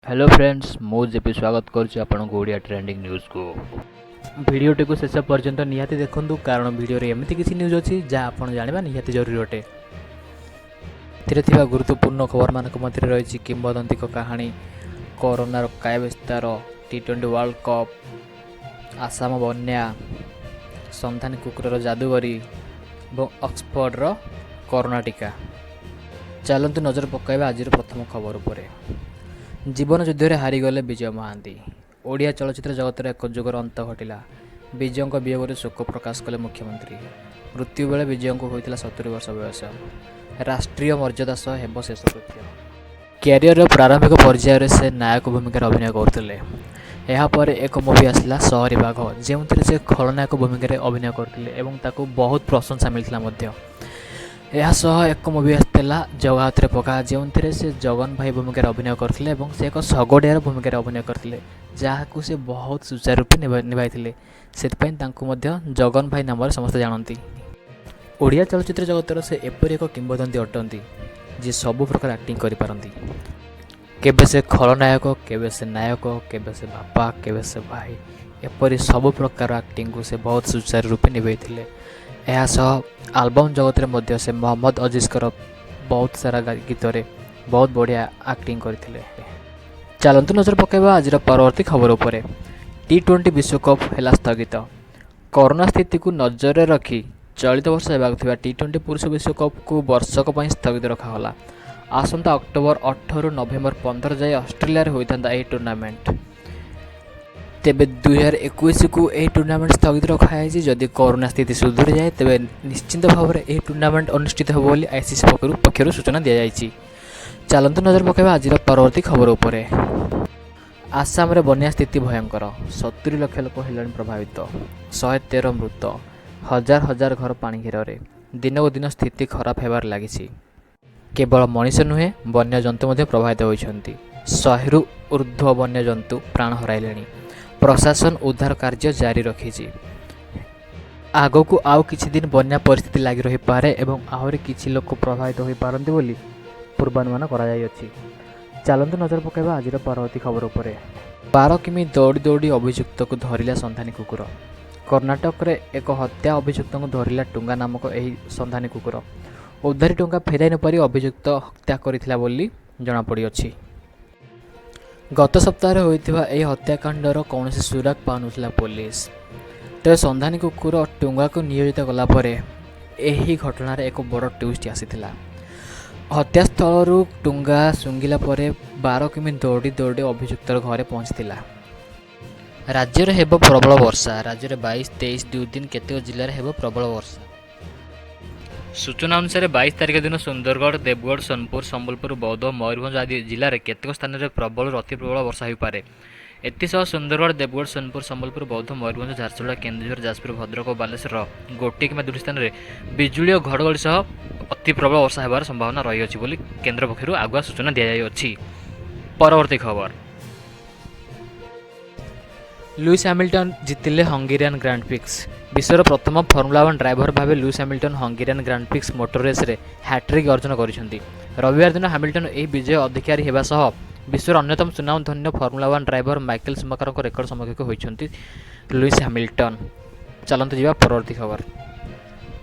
Hello friends, ମୁଁ JP ସ୍ୱାଗତ କରୁଛି ଆପଣଙ୍କୁ ଓଡ଼ିଆ ଟ୍ରେଣ୍ଡିଂ ନ୍ୟୁଜ୍କୁ। ଭିଡ଼ିଓଟିକୁ ଶେଷ ପର୍ଯ୍ୟନ୍ତ ନିହାତି ଦେଖନ୍ତୁ, କାରଣ ଭିଡ଼ିଓରେ ଏମିତି କିଛି ନ୍ୟୁଜ୍ ଅଛି ଯାହା ଆପଣ ଜାଣିବା ନିହାତି ଜରୁରୀ ଅଟେ। ଏଥିରେ ଥିବା ଗୁରୁତ୍ୱପୂର୍ଣ୍ଣ ଖବରମାନଙ୍କ ମଧ୍ୟରେ ରହିଛି କିମ୍ବଦନ୍ତୀଙ୍କ କାହାଣୀ, କରୋନାର କାୟା ବିସ୍ତାର, ଟି-20 ୱାର୍ଲଡ କପ୍, ଆସାମ ବନ୍ୟା, ସନ୍ଧାନୀ କୁକୁରର ଯାଦୁଗରୀ ଏବଂ ଅକ୍ସଫୋର୍ଡର କରୋନା ଟୀକା। ଚାଲନ୍ତୁ ନଜର ପକାଇବା ଆଜିର ପ୍ରଥମ ଖବର ଉପରେ। ଜୀବନ ଯୁଦ୍ଧରେ ହାରିଗଲେ ବିଜୟ ମହାନ୍ତି। ଓଡ଼ିଆ ଚଳଚ୍ଚିତ୍ର ଜଗତରେ ଏକ ଯୁଗର ଅନ୍ତ ଘଟିଲା। ବିଜୟଙ୍କ ବିୟୋଗରେ ଶୋକ ପ୍ରକାଶ କଲେ ମୁଖ୍ୟମନ୍ତ୍ରୀ। ମୃତ୍ୟୁ ବେଳେ ବିଜୟଙ୍କୁ ହୋଇଥିଲା 70 ବର୍ଷ ବୟସ। ରାଷ୍ଟ୍ରୀୟ ମର୍ଯ୍ୟାଦା ସହ ହେବ ଶେଷକୃତ୍ୟ। କ୍ୟାରିୟରର ପ୍ରାରମ୍ଭିକ ପର୍ଯ୍ୟାୟରେ ସେ ନାୟକ ଭୂମିକାରେ ଅଭିନୟ କରୁଥିଲେ। ଏହାପରେ ଏକ ମୁଭି ଆସିଲା ସହରୀ ବାଘ, ଯେଉଁଥିରେ ସେ ଖଳନାୟକ ଭୂମିକାରେ ଅଭିନୟ କରିଥିଲେ ଏବଂ ତାକୁ ବହୁତ ପ୍ରଶଂସା ମିଳିଥିଲା ମଧ୍ୟ। ଏହା ସହ ଏକ ମୁଭି ଆସିଥିଲା ଜଗା ହାତରେ ପଘା, ଯେଉଁଥିରେ ସେ ଜଗନ ଭାଇ ଭୂମିକାରେ ଅଭିନୟ କରିଥିଲେ ଏବଂ ସେ ଏକ ଶଗଡ଼ିଆର ଭୂମିକାରେ ଅଭିନୟ କରିଥିଲେ, ଯାହାକୁ ସେ ବହୁତ ସୁଚାରୁ ରୂପେ ନିଭାଇଥିଲେ। ସେଥିପାଇଁ ତାଙ୍କୁ ମଧ୍ୟ ଜଗନ ଭାଇ ନାମରେ ସମସ୍ତେ ଜାଣନ୍ତି। ଓଡ଼ିଆ ଚଳଚ୍ଚିତ୍ର ଜଗତର ସେ ଏପରି ଏକ କିମ୍ବଦନ୍ତୀ ଅଟନ୍ତି, ଯିଏ ସବୁ ପ୍ରକାର ଆକ୍ଟିଂ କରିପାରନ୍ତି। କେବେ ସେ ଖଳନାୟକ, କେବେ ସେ ନାୟକ, କେବେ ସେ ବାପା, କେବେ ସେ ଭାଇ, ଏପରି ସବୁ ପ୍ରକାର ଆକ୍ଟିଂକୁ ସେ ବହୁତ ସୁଚାରୁ ରୂପେ ନିଭାଇଥିଲେ। ଏହା ସହ ଆଲବମ୍ ଜଗତରେ ମଧ୍ୟ ସେ ମହମ୍ମଦ ଅଜିଜଙ୍କର ବହୁତ ସାରା ଗୀତରେ ବହୁତ ବଢ଼ିଆ ଆକ୍ଟିଂ କରିଥିଲେ। ଚାଲନ୍ତୁ ନଜର ପକାଇବା ଆଜିର ପରବର୍ତ୍ତୀ ଖବର ଉପରେ। ଟି-20 ବିଶ୍ୱକପ୍ ହେଲା ସ୍ଥଗିତ। କରୋନା ସ୍ଥିତିକୁ ନଜରରେ ରଖି ଚଳିତ ବର୍ଷ ହେବାକୁ ଥିବା ଟି-20 ପୁରୁଷ ବିଶ୍ୱକପ୍କୁ ବର୍ଷକ ପାଇଁ ସ୍ଥଗିତ ରଖାଗଲା। ଆସନ୍ତା ଅକ୍ଟୋବର 8ରୁ ନଭେମ୍ବର 15 ଯାଏ ଅଷ୍ଟ୍ରେଲିଆରେ ହୋଇଥାନ୍ତା ଏହି ଟୁର୍ଣ୍ଣାମେଣ୍ଟ। ତେବେ 2021କୁ ଏହି ଟୁର୍ଣ୍ଣାମେଣ୍ଟ ସ୍ଥଗିତ ରଖାଯାଇଛି। ଯଦି କରୋନା ସ୍ଥିତି ସୁଧୁରିଯାଏ, ତେବେ ନିଶ୍ଚିତ ଭାବରେ ଏହି ଟୁର୍ଣ୍ଣାମେଣ୍ଟ ଅନୁଷ୍ଠିତ ହେବ ବୋଲି ଆଇସିସି ପକ୍ଷରୁ ସୂଚନା ଦିଆଯାଇଛି। ଚାଲନ୍ତୁ ନଜର ପକାଇବା ଆଜିର ପରବର୍ତ୍ତୀ ଖବର ଉପରେ। ଆସାମରେ ବନ୍ୟା ସ୍ଥିତି ଭୟଙ୍କର। 70 ଲକ୍ଷ ଲୋକ ହେଲେଣି ପ୍ରଭାବିତ। 113 ମୃତ। ହଜାର ହଜାର ଘର ପାଣି ଘେରରେ। ଦିନକୁ ଦିନ ସ୍ଥିତି ଖରାପ ହେବାରେ ଲାଗିଛି। କେବଳ ମଣିଷ ନୁହେଁ, ବନ୍ୟଜନ୍ତୁ ମଧ୍ୟ ପ୍ରଭାବିତ ହୋଇଛନ୍ତି। 100ରୁ ଉର୍ଦ୍ଧ୍ୱ ବନ୍ୟଜନ୍ତୁ ପ୍ରାଣ ହରାଇଲେଣି। ପ୍ରଶାସନ ଉଦ୍ଧାର କାର୍ଯ୍ୟ ଜାରି ରଖିଛି। ଆଗକୁ ଆଉ କିଛି ଦିନ ବନ୍ୟା ପରିସ୍ଥିତି ଲାଗି ରହିପାରେ ଏବଂ ଆହୁରି କିଛି ଲୋକ ପ୍ରଭାବିତ ହୋଇପାରନ୍ତି ବୋଲି ପୂର୍ବାନୁମାନ କରାଯାଇଅଛି। ଚାଲନ୍ତୁ ନଜର ପକାଇବା ଆଜିର ପରବର୍ତ୍ତୀ ଖବର ଉପରେ। 12 କିମି ଦୌଡ଼ି ଦୌଡ଼ି ଅଭିଯୁକ୍ତକୁ ଧରିଲା ସନ୍ଧାନୀ କୁକୁର। କର୍ଣ୍ଣାଟକରେ ଏକ ହତ୍ୟା ଅଭିଯୁକ୍ତଙ୍କୁ ଧରିଲା ଟୁଙ୍ଗା ନାମକ ଏହି ସନ୍ଧାନୀ କୁକୁର। ଉଧାରୀ ଟଙ୍କା ଫେରାଇ ନପାରି ଅଭିଯୁକ୍ତ ହତ୍ୟା କରିଥିଲା ବୋଲି ଜଣାପଡ଼ିଅଛି। ଗତ ସପ୍ତାହରେ ହୋଇଥିବା ଏହି ହତ୍ୟାକାଣ୍ଡର କୌଣସି ସୁରାଗ ପାଉନଥିଲା ପୋଲିସ। ତେବେ ସନ୍ଧାନୀ କୁକୁର ଟୁଙ୍ଗାକୁ ନିୟୋଜିତ କଲା ପରେ ଏହି ଘଟଣାରେ ଏକ ବଡ଼ ଟ୍ୱିଷ୍ଟ ଆସିଥିଲା। ହତ୍ୟାସ୍ଥଳରୁ ଟୁଙ୍ଗା ଶୁଙ୍ଘିଲା ପରେ 12 କିମି ଦୌଡ଼ି ଦୌଡ଼ି ଅଭିଯୁକ୍ତର ଘରେ ପହଞ୍ଚିଥିଲା। ରାଜ୍ୟରେ ହେବ ପ୍ରବଳ ବର୍ଷା। ରାଜ୍ୟରେ 22, 23 2 ଦିନ କେତେକ ଜିଲ୍ଲାରେ ହେବ ପ୍ରବଳ ବର୍ଷା। ସୂଚନା ଅନୁସାରେ, 22 ତାରିଖ ଦିନ ସୁନ୍ଦରଗଡ଼, ଦେବଗଡ଼, ସୋନପୁର, ସମ୍ବଲପୁର, ବୌଦ୍ଧ, ମୟୂରଭଞ୍ଜ ଆଦି ଜିଲ୍ଲାରେ କେତେକ ସ୍ଥାନରେ ପ୍ରବଳରୁ ଅତି ପ୍ରବଳ ବର୍ଷା ହୋଇପାରେ। ଏଥିସହ ସୁନ୍ଦରଗଡ଼, ଦେବଗଡ଼, ସୋନପୁର, ସମ୍ବଲପୁର, ବୌଦ୍ଧ, ମୟୂରଭଞ୍ଜ, ଝାରସୁଗୁଡ଼ା, କେନ୍ଦୁଝର, ଯାଜପୁର, ଭଦ୍ରକ ଓ ବାଲେଶ୍ୱରର ଗୋଟିଏ କିମ୍ବା ଦୁଇଟି ସ୍ଥାନରେ ବିଜୁଳି ଓ ଘଡ଼ଘଡ଼ି ସହ ଅତି ପ୍ରବଳ ବର୍ଷା ହେବାର ସମ୍ଭାବନା ରହିଅଛି ବୋଲି କେନ୍ଦ୍ର ପକ୍ଷରୁ ଆଗୁଆ ସୂଚନା ଦିଆଯାଇଅଛି। ପରବର୍ତ୍ତୀ ଖବର। ଲୁଇସ୍ ହାମିଲ୍ଟନ୍ ଜିତିଲେ ହଙ୍ଗେରିଆନ୍ ଗ୍ରାଣ୍ଡ ପ୍ରିକ୍ସ। ବିଶ୍ୱର ପ୍ରଥମ ଫର୍ମୁଲା ୱାନ୍ ଡ୍ରାଇଭର ଭାବେ Lewis Hamilton Hungarian Grand Prix motor ରେସ୍ରେ ହ୍ୟାଟ୍ରିକ୍ ଅର୍ଜନ କରିଛନ୍ତି। ରବିବାର ଦିନ ହାମିଲ୍ଟନ୍ ଏହି ବିଜୟ ଅଧିକାରୀ ହେବା ସହ ବିଶ୍ୱର ଅନ୍ୟତମ ସୁନାମଧନ୍ୟ ଫର୍ମୁଲା ୱାନ୍ ଡ୍ରାଇଭର ମାଇକେଲ ସୁମାକରଙ୍କ ରେକର୍ଡ ସମକକ୍ଷ ହୋଇଛନ୍ତି ଲୁଇସ୍ ହାମିଲ୍ଟନ୍। ଚାଲନ୍ତୁ ଯିବା ପରବର୍ତ୍ତୀ ଖବର।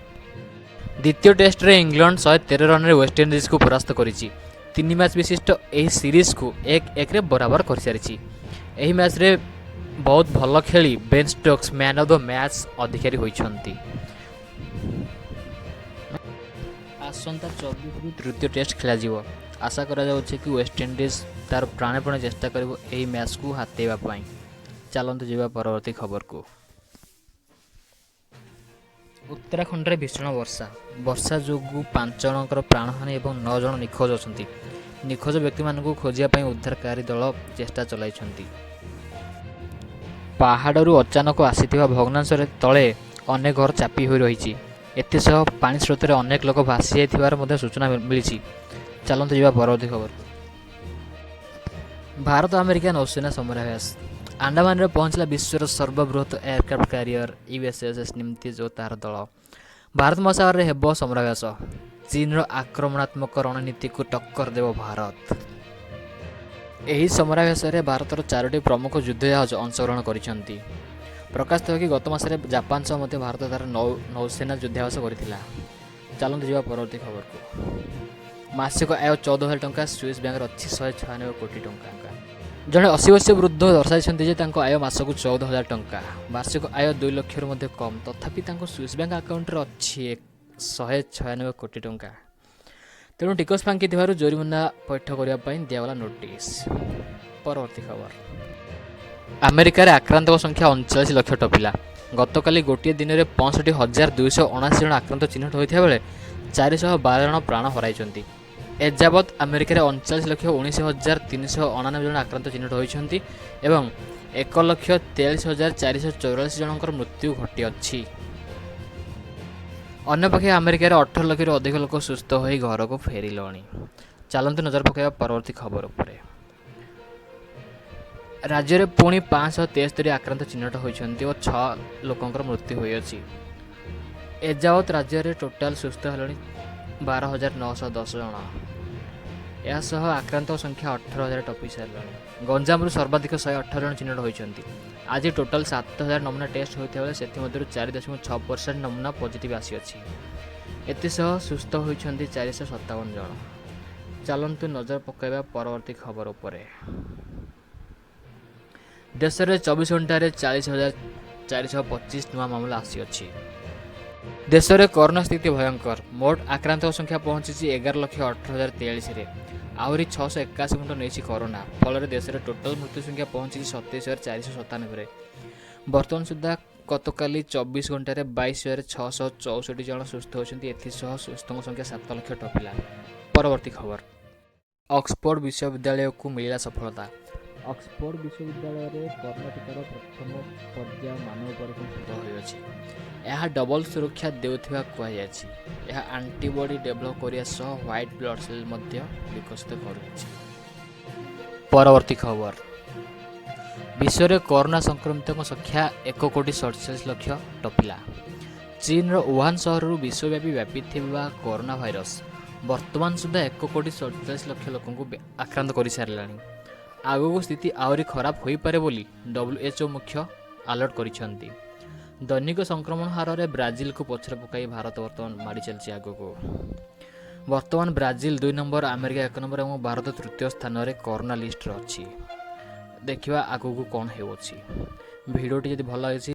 ଦ୍ୱିତୀୟ ଟେଷ୍ଟରେ ଇଂଲଣ୍ଡ 113 ରନରେ ୱେଷ୍ଟଇଣ୍ଡିଜକୁ ପରାସ୍ତ କରିଛି। ତିନି ମ୍ୟାଚ୍ ବିଶିଷ୍ଟ ଏହି ସିରିଜକୁ 1-1ରେ ବରାବର କରିସାରିଛି। ଏହି ମ୍ୟାଚ୍ରେ ବହୁତ ଭଲ ଖେଳି Ben Stokes man of the match ଅଧିକାରୀ ହୋଇଛନ୍ତି। ଆସନ୍ତା 24ରୁ ତୃତୀୟ ଟେଷ୍ଟ ଖେଳାଯିବ। ଆଶା କରାଯାଉଛି କି ୱେଷ୍ଟଇଣ୍ଡିଜ୍ ତାର ପ୍ରାଣପଣେ ଚେଷ୍ଟା କରିବ ଏହି ମ୍ୟାଚ୍କୁ ହାତେଇବା ପାଇଁ। ଚାଲନ୍ତୁ ଯିବା ପରବର୍ତ୍ତୀ ଖବରକୁ। ଉତ୍ତରାଖଣ୍ଡରେ ଭୀଷଣ ବର୍ଷା। ବର୍ଷା ଯୋଗୁଁ ପାଞ୍ଚ ଜଣଙ୍କର ପ୍ରାଣହାନି ଏବଂ ନଅ ଜଣ ନିଖୋଜ ଅଛନ୍ତି। ନିଖୋଜ ବ୍ୟକ୍ତିମାନଙ୍କୁ ଖୋଜିବା ପାଇଁ ଉଦ୍ଧାରକାରୀ ଦଳ ଚେଷ୍ଟା ଚଳାଇଛନ୍ତି। ପାହାଡ଼ରୁ ଅଚାନକ ଆସିଥିବା ଭଗ୍ନାଂଶରେ ତଳେ ଅନେକ ଘର ଚାପି ହୋଇ ରହିଛି। ଏଥିସହ ପାଣି ସ୍ରୋତରେ ଅନେକ ଲୋକ ଭାସିଯାଇଥିବାର ମଧ୍ୟ ସୂଚନା ମିଳିଛି। ଚାଲନ୍ତୁ ଯିବା ପରବର୍ତ୍ତୀ ଖବରକୁ। ଭାରତ ଆମେରିକା ନୌସେନା ସମରାଭ୍ୟାସ। ଆଣ୍ଡାମାନରେ ପହଞ୍ଚିଲା ବିଶ୍ୱର ସର୍ବବୃହତ ଏୟାରକ୍ରାଫ୍ଟ କ୍ୟାରିୟର ୟୁଏସ୍ଏସ୍ ନିମିତ୍ଜ ଓ ତାହାର ଦଳ। ଭାରତ ମହାସାଗରରେ ହେବ ସମରାଭ୍ୟାସ। ଚୀନର ଆକ୍ରମଣାତ୍ମକ ରଣନୀତିକୁ ଟକ୍କର ଦେବ ଭାରତ। ଏହି ସମରାଭ୍ୟାସରେ ଭାରତର ଚାରୋଟି ପ୍ରମୁଖ ଯୁଦ୍ଧ ଜାହାଜ ଅଂଶଗ୍ରହଣ କରିଛନ୍ତି। ପ୍ରକାଶ ଥାଉ କି, ଗତ ମାସରେ ଜାପାନ ସହ ମଧ୍ୟ ଭାରତ ତା'ର ନୌସେନା ଯୁଦ୍ଧାଭ୍ୟାସ କରିଥିଲା। ଚାଲନ୍ତୁ ଯିବା ପରବର୍ତ୍ତୀ ଖବରକୁ। ମାସିକ ଆୟ 14,000 ଟଙ୍କା, ସୁଇସ୍ ବ୍ୟାଙ୍କରେ ଅଛି 196 କୋଟି ଟଙ୍କା। ଜଣେ 80 ବର୍ଷୀୟ ବୃଦ୍ଧ ଦର୍ଶାଇଛନ୍ତି ଯେ ତାଙ୍କ ଆୟ ମାସକୁ 14,000 ଟଙ୍କା। ବାର୍ଷିକ ଆୟ 2 ଲକ୍ଷରୁ ମଧ୍ୟ କମ୍। ତଥାପି ତାଙ୍କ ସୁଇସ୍ ବ୍ୟାଙ୍କ ଆକାଉଣ୍ଟରେ ଅଛି 196 କୋଟି ଟଙ୍କା। ତେଣୁ ଟିକସ ଫାଙ୍କିଥିବାରୁ ଜୋରିମାନା ପୈଠ କରିବା ପାଇଁ ଦିଆଗଲା ନୋଟିସ୍। ପରବର୍ତ୍ତୀ ଖବର। ଆମେରିକାରେ ଆକ୍ରାନ୍ତଙ୍କ ସଂଖ୍ୟା 39 ଲକ୍ଷ ଟପିଲା। ଗତକାଲି ଗୋଟିଏ ଦିନରେ 65,279 ଜଣ ଆକ୍ରାନ୍ତ ଚିହ୍ନଟ ହୋଇଥିବା ବେଳେ 412 ଜଣ ପ୍ରାଣ ହରାଇଛନ୍ତି। ଏଯାବତ୍ ଆମେରିକାରେ 39,19,389 ଜଣ ଆକ୍ରାନ୍ତ ଚିହ୍ନଟ ହୋଇଛନ୍ତି ଏବଂ 1,43,444 ଜଣଙ୍କର ମୃତ୍ୟୁ ଘଟିଅଛି। ଅନ୍ୟପକ୍ଷେ ଆମେରିକାରେ 18 ଲକ୍ଷରୁ ଅଧିକ ଲୋକ ସୁସ୍ଥ ହୋଇ ଘରକୁ ଫେରିଲେଣି। ଚାଲନ୍ତୁ ନଜର ପକାଇବା ପରବର୍ତ୍ତୀ ଖବର ଉପରେ। ରାଜ୍ୟରେ ପୁଣି 573 ଆକ୍ରାନ୍ତ ଚିହ୍ନଟ ହୋଇଛନ୍ତି ଓ ଛଅ ଲୋକଙ୍କର ମୃତ୍ୟୁ ହୋଇଅଛି। ଏଯାବତ୍ ରାଜ୍ୟରେ ଟୋଟାଲ ସୁସ୍ଥ ହେଲେଣି 12,910 ଜଣ। ଏହା ସହ ଆକ୍ରାନ୍ତଙ୍କ ସଂଖ୍ୟା 18,000 ଟପି ସାରିଲାଣି। ଗଞ୍ଜାମରୁ ସର୍ବାଧିକ 118 ଜଣ ଚିହ୍ନଟ ହୋଇଛନ୍ତି। ଆଜି ଟୋଟାଲ 7,000 ନମୁନା ଟେଷ୍ଟ ହୋଇଥିବା ବେଳେ ସେଥିମଧ୍ୟରୁ 4.6% ନମୁନା ପଜିଟିଭ୍ ଆସିଅଛି। ଏଥିସହ ସୁସ୍ଥ ହୋଇଛନ୍ତି 457 ଜଣ। ଚାଲନ୍ତୁ ନଜର ପକାଇବା ପରବର୍ତ୍ତୀ ଖବର ଉପରେ। ଦେଶରେ 24 ଘଣ୍ଟାରେ 40,425 ନୂଆ ମାମଲା ଆସିଅଛି। ଦେଶରେ କରୋନା ସ୍ଥିତି ଭୟଙ୍କର। ମୋଟ ଆକ୍ରାନ୍ତଙ୍କ ସଂଖ୍ୟା ପହଞ୍ଚିଛି 11,18,043ରେ। ଆହୁରି 681 ମୁଣ୍ଡ ନେଇଛି କରୋନା। ଫଳରେ ଦେଶରେ ଟୋଟାଲ ମୃତ୍ୟୁ ସଂଖ୍ୟା ପହଞ୍ଚିଛି 27,497ରେ। ବର୍ତ୍ତମାନ ସୁଦ୍ଧା ଗତକାଲି 24 ଘଣ୍ଟାରେ 22,664 ଜଣ ସୁସ୍ଥ ହୋଇଛନ୍ତି। ଏଥିସହ ସୁସ୍ଥଙ୍କ ସଂଖ୍ୟା 7 ଲକ୍ଷ ଟପିଲା। ପରବର୍ତ୍ତୀ ଖବର। ଅକ୍ସଫୋର୍ଡ ବିଶ୍ୱବିଦ୍ୟାଳୟକୁ ମିଳିଲା ସଫଳତା। ଅକ୍ସଫୋର୍ଡ ବିଶ୍ୱବିଦ୍ୟାଳୟରେ କରୋନା ଟିକାର ପ୍ରଥମ ପର୍ଯ୍ୟାୟ ମାନବ ପରୀକ୍ଷଣ ସଫଳ ହୋଇଅଛି। ଏହା ଡବଲ ସୁରକ୍ଷା ଦେଉଥିବା କୁହାଯାଇଛି। ଏହା ଆଣ୍ଟିବଡି ଡେଭଲପ୍ କରିବା ସହ ହ୍ୱାଇଟ୍ ବ୍ଲଡ୍ ସେଲ୍ ମଧ୍ୟ ବିକଶିତ କରୁଛି। ପରବର୍ତ୍ତୀ ଖବର। ବିଶ୍ୱରେ କରୋନା ସଂକ୍ରମିତଙ୍କ ସଂଖ୍ୟା 1 କୋଟି 47 ଲକ୍ଷ ଟପିଲା। ଚୀନର ଉହାନ ସହରରୁ ବିଶ୍ୱବ୍ୟାପୀ ବ୍ୟାପିଥିବା କରୋନା ଭାଇରସ ବର୍ତ୍ତମାନ ସୁଦ୍ଧା 1 କୋଟି 47 ଲକ୍ଷ ଲୋକଙ୍କୁ ଆକ୍ରାନ୍ତ କରିସାରିଲାଣି। ଆଗକୁ ସ୍ଥିତି ଆହୁରି ଖରାପ ହୋଇପାରେ ବୋଲି WHO ମୁଖ୍ୟ ଆଲର୍ଟ କରିଛନ୍ତି। ଦୈନିକ ସଂକ୍ରମଣ ହାରରେ ବ୍ରାଜିଲକୁ ପଛରେ ପକାଇ ଭାରତ ବର୍ତ୍ତମାନ ମାଡ଼ି ଚାଲିଛି ଆଗକୁ। ବର୍ତ୍ତମାନ ବ୍ରାଜିଲ 2 ନମ୍ବର, ଆମେରିକା 1 ନମ୍ବର ଏବଂ ଭାରତ ତୃତୀୟ ସ୍ଥାନରେ କରୋନା ଲିଷ୍ଟରେ ଅଛି। ଦେଖିବା ଆଗକୁ କ'ଣ ହେଉଅଛି। ଭିଡ଼ିଓଟି ଯଦି ଭଲ ଲାଗିଛି